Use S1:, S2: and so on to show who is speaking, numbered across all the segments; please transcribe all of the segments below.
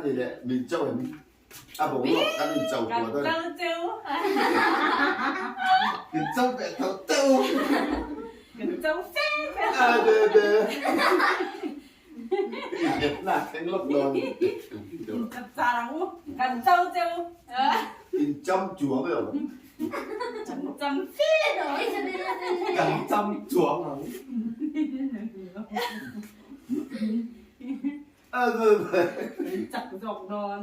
S1: A nih leh min cho em? A boruak kan in cho
S2: Kan
S1: kuat a.
S2: cho cheu.
S1: Kan cho ve tho teu.
S2: Kan cho fe fe.
S1: A de de. Innghetna a thleng lawk dawn.
S2: In chap char ang u. Kan cho cheu.
S1: In cham chuang lo.
S2: Kan cham fe dawn.
S1: Kan cham chuang ang.
S2: Chak zawk dawn.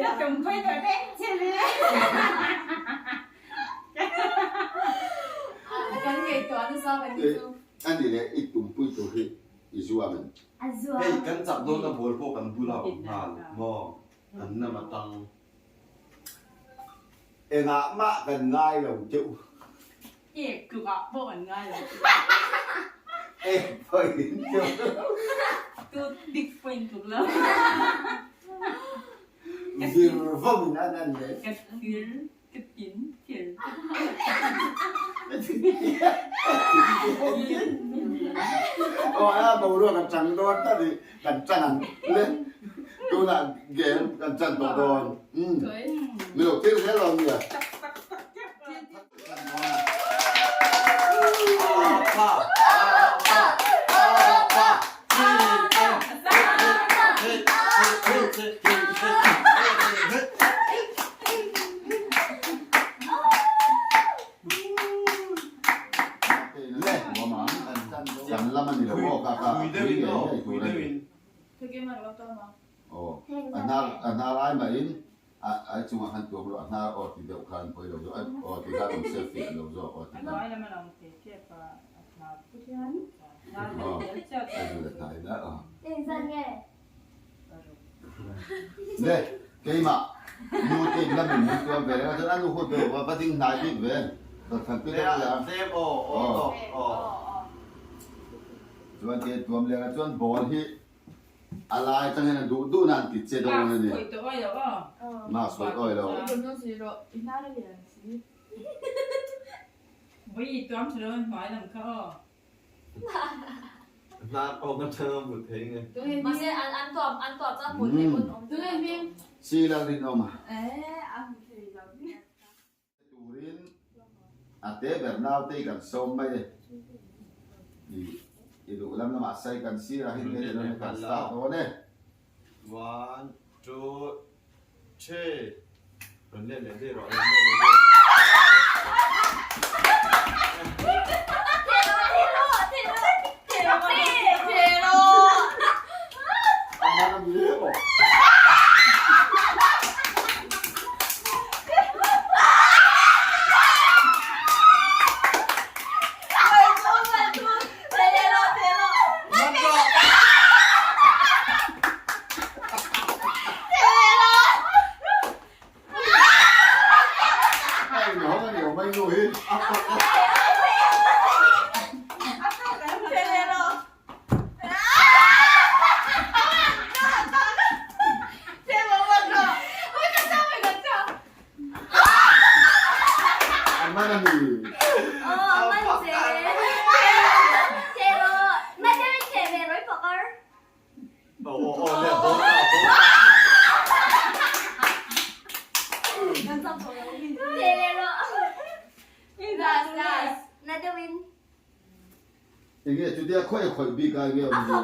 S2: Ka tum phei tawh te chili.
S3: Kan ngaihtuah nasa kan ni chu.
S1: A ni leh i tumpui tur hi i zuam em?
S3: A zuam.
S4: Hei kan chak dawn a ball pawh kan bula awm nghal maw? Kan nam atang.
S1: Engah mah kan ngai lo teuh.
S2: Ek tluk ah pawh an ngai lo.
S1: Ek pawh in tluk lo.
S2: Tu dik pawh in tluk lo.
S1: Vir vawm in an an le.
S2: Ka thir, ka tin, thir.
S1: Aw a boruak a chang dawn ta ni kan chan ang le tunah game kan chan tawh dawn. Mi lo thil zel lo nia. A hnar ai mahin A chungah khan tuam rawh, a hnar aw ti deuh khan pawi lo zawk, aw ti khan awm se fiah lo zawk aw ti khan. Aw, a zul a thai la aw. Le, keimah nu te in lamin min tuam ve reng a, chuan a nu hut deuh va ding hnai bik ve, dawthan pi deuh leh a. Aw. Chuan tiang tuam leh a, chuan ball hi A lai atang hian a duh duh nan ti che dawn a ni. Mask khawih awih lo. Si la rinawm a. Turin a te ber naute i kan sawm mai e. I i duh lam lamah sai kan sir a hin nge ilo kan start dawn e.
S4: One, two, three. Rawn let leh daih rawh, rawn let leh daih.
S1: A man a mi aw. Enge chutia khawi khawih bik a enge awm zia.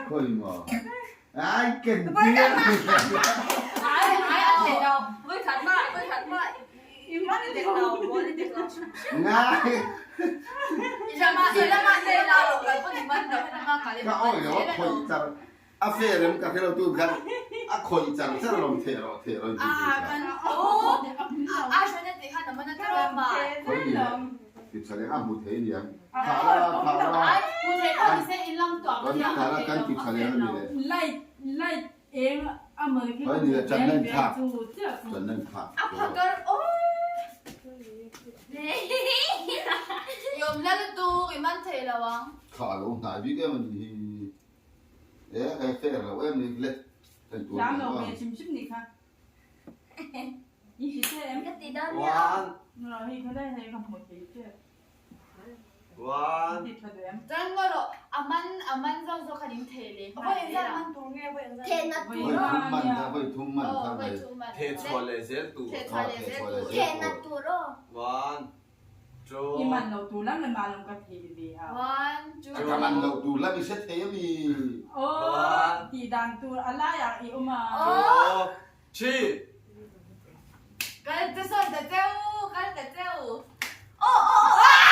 S1: Khawi maw. Ai ken tir. Ngai. Ka awi lo a khawih char a fair em ka hrelo tu khan a khawih char char lawm theh rawh theh rawh in ti thei kha. Khawi ni le tip sa leng a hmu thei aniang thah la thah la kan thah la kan tip sa leng ani le. Khawi ni le chan na in thlak chan na in thlak. Kha a lo hnai bik em a ni hi. E, kai fair lo em ni le. Kan tuan
S2: Thiam
S1: lo
S2: lo
S1: a.
S2: ve chim chim ni kha. Ka ti dawn nia.
S4: One. One.
S3: Chuan ngaw rawh, a man a man zawk zawk khan in theh leh nghal zel a.
S2: Theh nat
S1: Vawi
S2: tur.
S1: thum man kha, vawi thum man kha
S3: Aw,
S1: mai.
S3: vawi thum man.
S4: Theh chhuah leh zel tur.
S3: Theh chhuah leh zel tur.
S2: Theh nat tur aw.
S4: One, two.
S5: I man lo tur lam leh mah lawm ka theh ve a.
S3: One, two.
S1: Ka man lo tur lam i hre thei a mi?
S5: Aw, tih dan tur a laiah i awm a.
S4: Two, three.
S3: Kal te sawn ta cheu, kal ta cheu.
S2: Aw aw aw.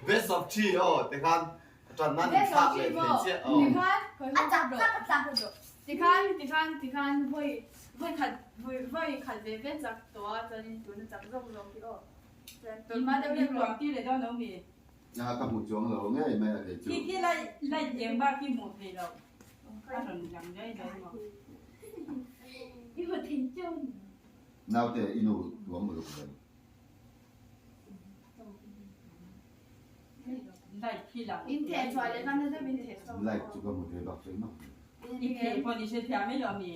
S4: Best of three aw tikhan tan nan in thlak leh thei chiah aw.
S2: A chak chak a chak.
S3: Tikhan tikhan tikhan vawi vawi khat vawi vawi khat ve ve chak tawh a chuanin tuna chak zawk zawk hi aw. Chuan tunhma deuh
S5: In tuam tir leh dawn lo mi?
S1: A ka hmu chuang lo ngei mai a kei chu.
S5: Khi khi lai light eng bak hi hmuh theih loh. A rawn lang daih daih maw?
S2: I hmu thei cheu ni.
S1: Naute i nu tuam uluk ve.
S5: Light khi lang.
S3: In theh chhuah leh hman na deuh in theh chhuak.
S1: Light chu ka hmu thei bak chu emaw.
S5: I theh pawh ni hre thiam mai lo mi?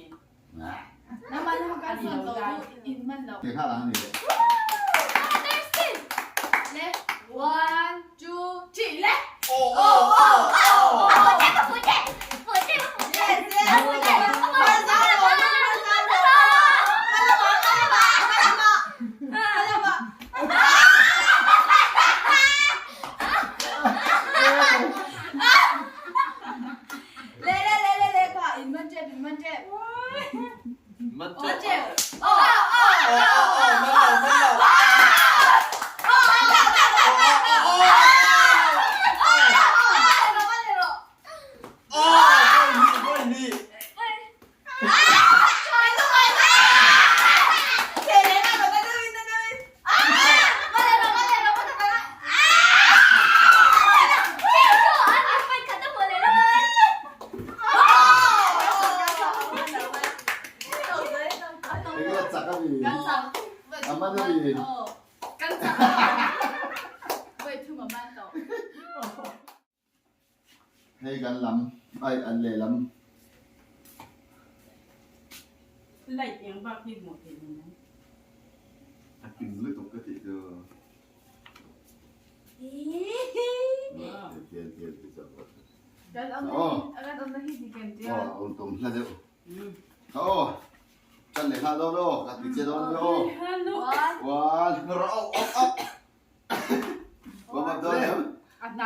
S3: Nangmah na kan sawn tawh chu in man loh.
S1: Ke nghal ang a ni le.
S3: Le one two three le.
S4: Aw aw aw aw.
S2: Ka hmu che ka hmu che ka hmu che ka hmu che ka hmu
S3: Le le le le le kha in man tep in man tep.
S4: Man
S3: Man
S4: tep.
S3: tep.
S4: Aw aw aw man lo man lo. Aw vawi hnih vawi hnih.
S1: Enge a chak a mi? A man a mi? Hei kan lam ai an lehlam.
S5: Light eng bak hi hmuh theih ni mai.
S1: A ping lutuk ka tih chu. Aw tum hla deuh. Aw kan leh nghal dawn aw ka ti che dawn aw. One.
S4: Up up up.
S1: Warm up dawn em?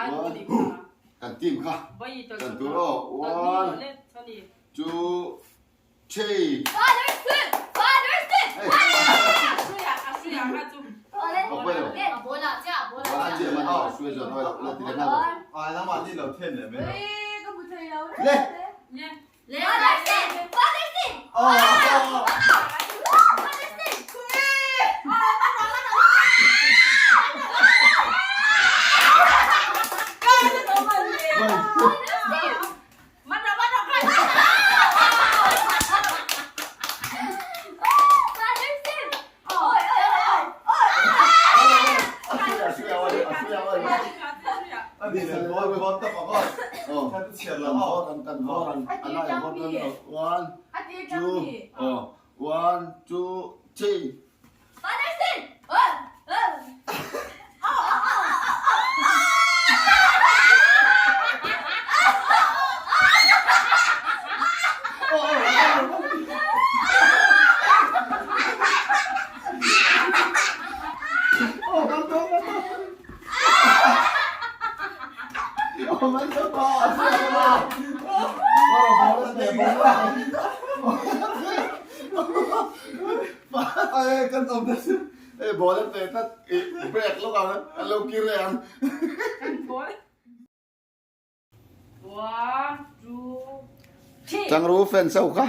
S1: One. Kan team kha. Kan tur aw. One. Two. Three. One, two, three. Ball an pe tlat i break lawk ang an lo kir leh ang. Changru fans ho kha.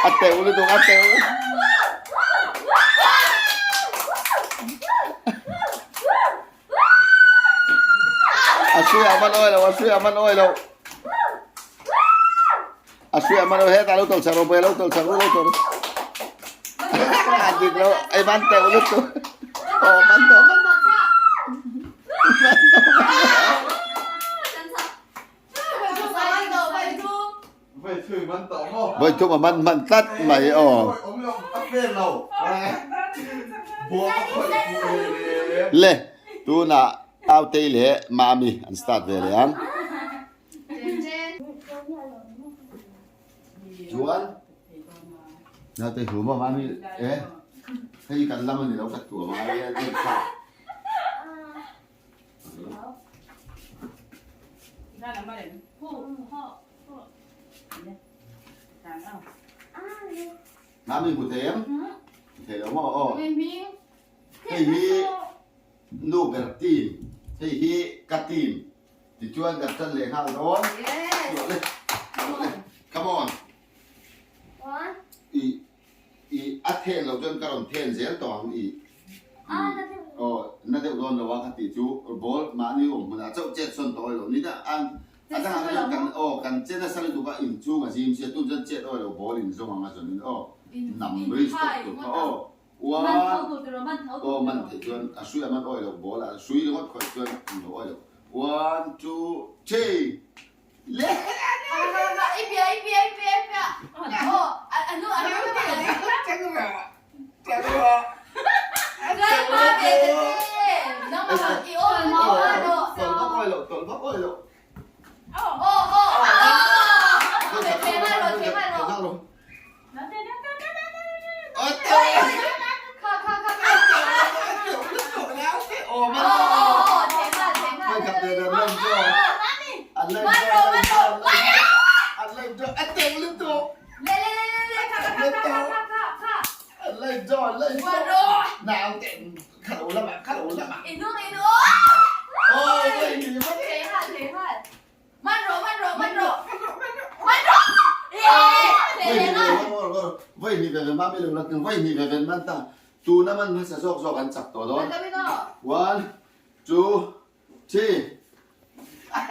S1: A teuh lutuk a teuh. A sui a man oi lo a sui a man oi lo a sui a man oi hetah lo tawlh chak rawh lo tawlh chak rawh lo tawlh a dik lo ei man teuh lutuk aw man tawh man man tawh Vawi thum a man hman tlat mai aw. Le tunah Autei leh Mami an start ve leh ang. Chuan Nautei hu maw Mami e hei kan lam a ni lo ka tuam a ai a en thlak. Mami hmu thei em? Hmu thei lo maw aw. Hei hi nu ber team, hei hi ka team tichuan kan tan leh nghal dawn. Come on. I I a then loh chuan ka rawn then zel tawh ang i aw na deuh dawn lo a ka tih chu ball mahni awm hmunah chauh chet sawn tawh awi lo ni a a dangah chuan kan aw kan che nasa lutuk a inchung a zim sia tun chuan chet awi lo ball in zawng ang a chuan in aw nam ri stop tur kha aw one aw man theih chuan a hrui a man awi lo ball a hrui ringawt khawih chuan in lo awi lo one two three Tuna man hmasa zawk zawk an chak tawh dawn. One, two, three. A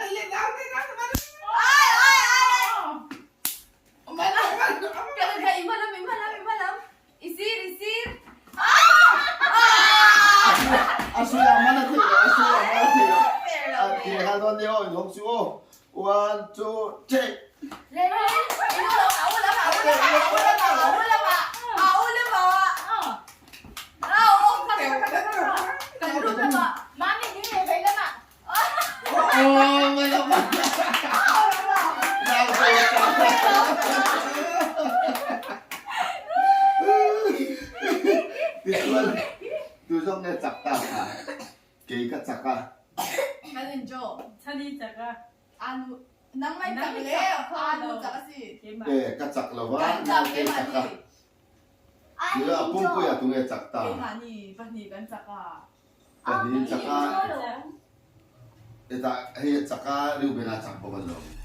S1: sui a man a theih loh, a sui a man a theih loh. A thil hal dawn nia aw, in hawk chu aw. One, two, three. Tichuan tu zawk nge chak ta kha kei ka chak a. E ka chak lo va naute chak a. Tira a pumpuia tunge chak ta. Pahnih chak a hetah hei a chak a Reuben a chak bawk alawm.